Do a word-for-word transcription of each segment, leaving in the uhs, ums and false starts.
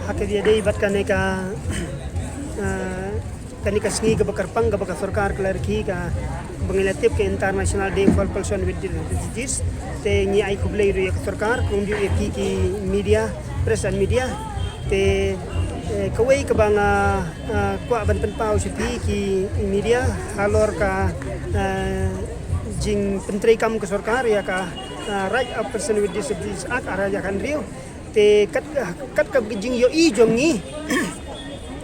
Ha ka ïadei bad kane ka, ah, kane ka sngi kaba kyrpang kaba ka sorkar ka la rkhie kaba ngi la tip ka International Day for Person with Disabilities. Te ngi ai khublei ruh ïa ka sorkar, kumjuh ïa ki, ki media, press and media. Te, eh, kawei kaba nga, ah, kwah ban pynpaw sha phi ki media halor ka, ah, jingpyntreikam ka sorkar ïa ka, ah, Right of Person with Disabilities Act ar hajar khathynriew. Te kat, kat ka jingïohi jong ngi,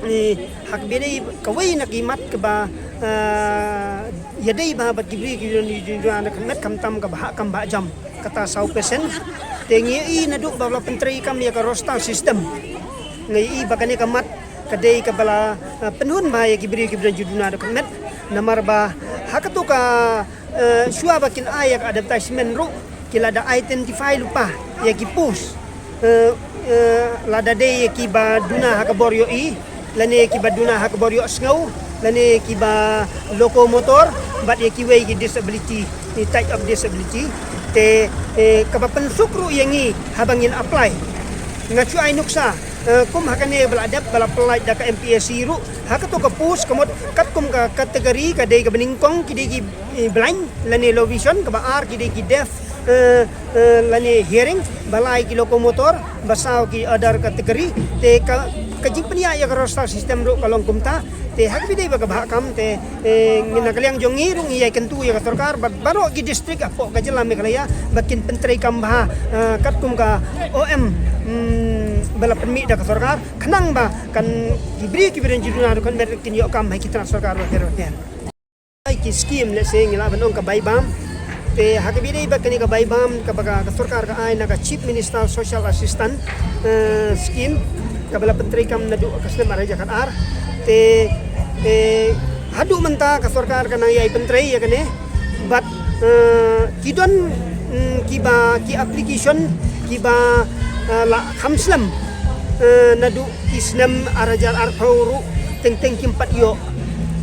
eh, ha kaba ïadei kawei na ki mat kaba, ah, ïadei bha bad ki briew ki briew jong ngi, khamtam kaba hap kam ba jam, kata saw percent. Te ngi ïohi naduh ba la pyntreikam ïa ka roster system, ngi ïohi ba kane ka mat ka dei kaba la, ah, pynhun bha ïa ki briew ki briew jong ngi duna dok met. Namar ba ha kato ka, eh, shuwa ba kin ai ïa ka advertisement ruh, ki la da identify lypa ïa ki post. Eh, eh, lada dei ïa kiba duna ha ka bor ïohi, lane kiba duna ha ka bor ïohsngew, lane kiba locomotor, bad ïa kiwei ki disability, ki type of disability. Te, eh, kaba pynsuk ruh ïa ngi haba ngin apply. Nga shu ai nuksa, eh, kum ha kane ba la dep, ba la pynlait da ka M P S C ruh, ha kato ka post ka mut katkum ka category ka dei kaba nyngkong ki dei ki, eh, blind lane low vision, kaba ar ki dei ki deaf, eh, eh, lane hearing, ba lai ki locomotor, ba saw ki other category. Te ka, ka jingpynïaid ïa ka roster system ruh ka long kumta. Te ha kaba ïadei bad kaba hap kam te, eh, ngi na ka liang jong ngi ruh ngi ïai kyntu ïa ka sorkar bad baroh ki district hapoh ka jylla Meghalaya ba kin pyntreikam bha, eh, katkum ka O M, mm, ba la pynmih da ka sorkar, khnang ba kan ki briew ki briew jong ngi duna dok met kin ïoh kam ha ki tnat sorkar bapher bapher. Ai ki scheme, let's say, ngi lah ban ong ka bai bam. Te ha kaba ïadei bad kane ka bai bam kaba ka, ka sorkar ka ai na ka Chief Minister Social Assistance, eh, Scheme, kaba la pyntreikam naduh ka snem ar hajar khatar. Te, eh, haduh mynta ka sorkar ka nang ïai pyntrei ïa kane. Bad, eh, ki don, mm, kiba ki application kiba, eh, la kham slem, eh, naduh ki snem ar hajar arphew ruh teng teng kim pat ïoh.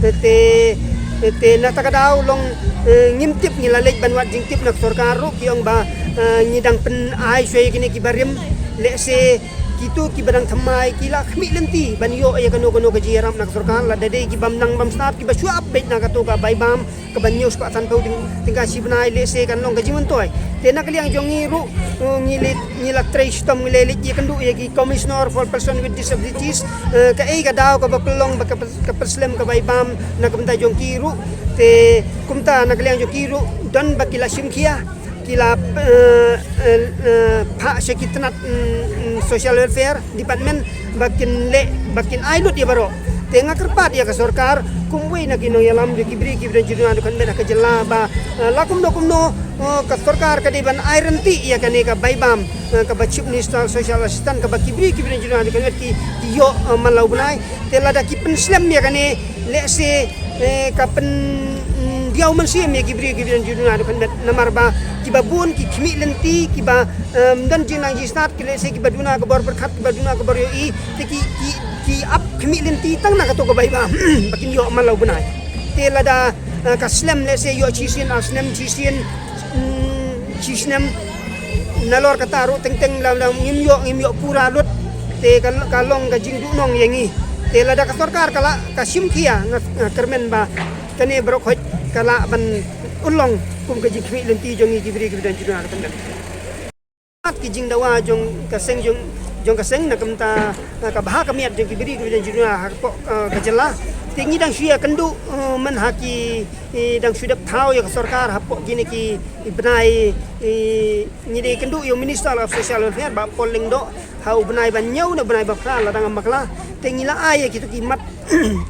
Te, te, te na kata ka daw long, eh, ngim tip, ngi la leit ban wad jingtip na ka sorkar ruh, ki ong ba, eh, ngi dang pyn-ai shuwa ïa kine kiba rim, lehse kito kiba dang thymmai ki la khmih lynti ban ïoh ïa kano kano ka jingïarap na ka sorkar, lada dei ki bym nang bym stad kiba shu ap beit na kato ka bai bam kaba hynñiew spah sanphew tyng-, tyngka shi bnai, lehse kan long ka jingmyntoi. Te na ka liang jong ngi ruh, eh, ngi leit, ngi la trei shitom, ngi la leit ïakynduh ïa ki Commissioner for Person with Disabilities, eh, kaei ka daw kaba pynlong ba ka pyn-, ka pynslem ka bai bam na ka bynta jong ki ruh. Te kumta na ka liang jong ki ruh don ba ki la shim khia, ki la, eh, eh, eh, phah sha ki tnat, mm, mm, Social Welfare Department ba kin leh, ba kin ai lut ïa baroh. Te nga kyrpad ïa ka sorkar kum uwei na ki nongïalam jong ki briew ki briew jong ngi duna dok met ha ka jylla ba, eh, la kumno kumno, eh, ka sorkar ka dei ban ai ryntih ïa kane ka bai bam, eh, kaba Chief Minister Social Assistance kaba ki briew ki briew jong ngi duna dok met ki, ki ïoh, eh, man la u bnai. Te lada ki pynslem ïa kane, lehse, eh, ka pyn, mm, diaw mynsiem ïa ki briew ki briew jong ngi duna dok met, namar ba kiba bun ki khmih lynti, kiba, em, don jingnang jingstad, ki lehse kiba duna ka bor pyrkhat, kiba duna ka bor ïohi, te ki, ki, ki ap khmih lynti tang na kato ka bai bam ba kin ïoh man la u bnai. Te lada, eh, ka slem, lehse ïoh shisien ar snem, shisien, mm, shisnem, nalor kata ruh teng teng la, la ngim ïoh, ngim ïoh pura lut. Te ka, ka long ka jingduhnong ïa ngi. Te lada ka sorkar ka la, ka shim khia, nga, nga kyrmen ba kane baroh khoit ka lah ban urlong kum ka jingkhmih lynti jong ngi ki briew ki briew jong ngi duna dok met. Ki jingdawa jong ka seng, jong, jong ka seng na ka bynta, eh, ka bha ka miat jong ki briew ki briew jong ngi duna hapoh, eh, ka jylla. Te ngi dang shu ïakynduh, eh, man ha ki, eh, dang shu dep thaw ïa ka sorkar hapoh kine ki, ki bnai, eh, ngi dei kynduh ïa u Minister of Social Welfare Bah Paul Lyngdoh ha u bnai ba hynñiew ne u bnai ba phra la dang ym bakla. Te ngi la ai ïa kito ki mat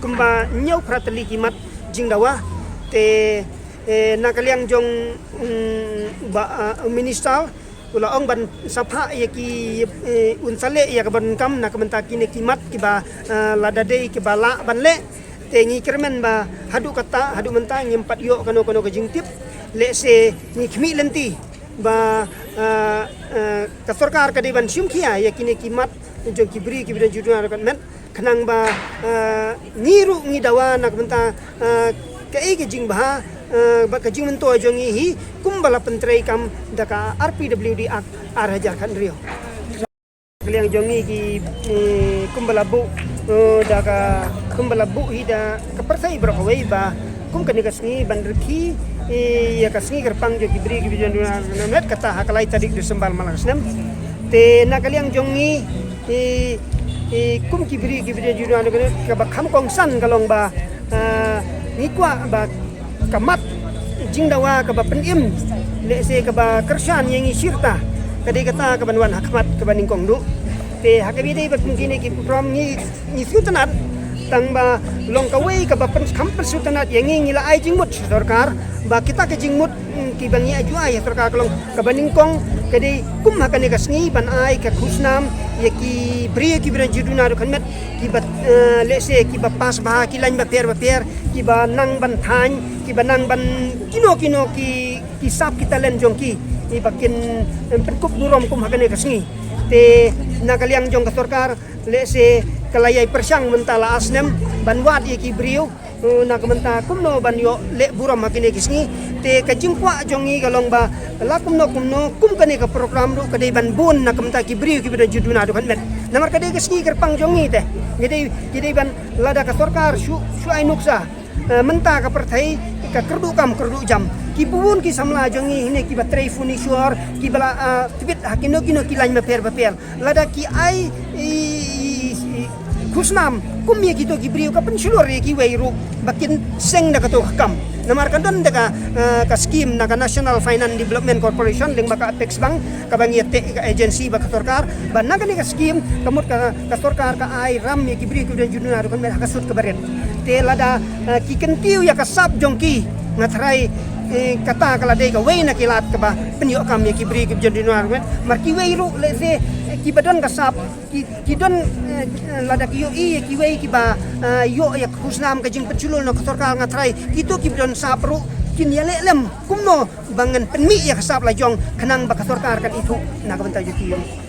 kumba hynñiew phra tylli ki mat jingdawa. Te, eh, na ka liang jong, mm, ba, ah, u Minister u la ong ban sa phah ïa ki, eh, un sa leh ïa ka bynta kam na ka bynta kine ki mat kiba, eh, lada dei kiba lah ban leh. Te ngi kyrmen ba haduh kata, haduh mynta ngim pat ïoh kano kano ka jingtip. Lehse ngi khmih lynti ba, eh, eh, ka sorkar ka dei ban shim khia ïa kine ki mat jong ki briew ki briew jong ngi duna dok met. Khnang ba, eh, ngi ruh ngi dawa na ka bynta, eh, kaei ka jingbha, eh, bad ka jingmyntoi jong ngi hi kumba la pyntreikam da ka R P W D Act ar hajar khathynriew. Liang jong ngi ki, eh, kumba la buh, eh, da ka, kumba la buh hi da ka pyrthei baroh kawei ba kum kane ka sngi ban rkhie, eh, ïa ka sngi kyrpang jong ki briew kiba ju ïaduna ruh, kata ha ka lai tarik Disembar man la ka snem. Te na ka liang jong ngi, eh, eh, kum ki briew kiba ju ïaduna ruh, kaba kham kongsan ka long ba, ah, ngi kwah ba ka mat jingdawa kaba pynim, lehse kaba kyrshan ïa ngi shirta, ka dei kata kaban wan ha khmat kaba nyngkong duh. Te ha kaba ïadei bad kum kine ki program ngi, ngi sngewtynnat, tang ba long kawei kaba pyn, kham pynsngewtynnat ïa ngi, ngi la ai jingmut sha sorkar ba kita ki jingmut, mm, kiba ngi ai ju ai ïa sorkar ka long kaba nyngkong, ka dei kum ha kane ka sngi ban ai ka khusnam ïa ki briew kiba don jingduna ruh kynmet, kiba, eh, lehse kiba pass bha ki lain bapher bapher, kiba nang ban thaiñ, kiba nang ban kino kino ki, ki sap ki talent jong ki, kiba kin, em, pynkup burom kum ha kane ka sngi. Te na ka liang jong ka sorkar, lehse ka la ïai pyrshang mynta la ar snem ban wad ïa ki briew, eh, na ka bynta kumno ban ïoh leh burom ha kine ki sngi. Te ka jingkwah jong ngi ka long ba la kumno kumno kum kane ka program ruh ka dei ban bun na ka bynta ki briew kiba don jingduna ruh kynmet. Namar ka dei ka sngi kyrpang jong ngi te. Ngi dei, ngi dei ban, lada ka sorkar shu, shu ai nuksa, eh, mynta ka pyrthei ka kyrduh kam kyrduh jam. Kiba bun ki samla jong ngi hynne kiba trei furniture, kiba la, ah, tbit ha kino kino ki lain bapher bapher. Lada ki ai, i, i, i, khusnam kum ïa kito ki briew, ka pynshlur ïa kiwei ruh ba kin seng da kato ka kam. Namar ka don da ka, eh, ka skim na ka National Finance Development Corporation lyngba ka Apex Bank, kaba ngi ïateh ka agency bad ka sorkar, ba na kane ka skim ka mut ka, ka sorkar ka ai ram ïa ki briew kiba don jingduna ruh kynmet ha ka sut kaba rit. Te lada, eh, ki kyntiew ïa ka sap jong ki, nga tharai, eh, kata ka la dei kawei na ki lad kaba pynïoh kam ïa ki briew kiba don jingduna ruh kynmet. Mar kiwei ruh, lehse, eh, kiba don ka sap, ki, ki don, eh, lada ki ïohi ïa kiwei kiba, eh, ïoh ïa ka khusnam, ka jingpynshlur na ka sorkar, nga tharai kito kiba don sap ruh kin ïaleh lem kumno ba ngan pynmih ïa ka sap la jong khnang ba ka sorkar kan ithuh na ka bynta jong ki ruh.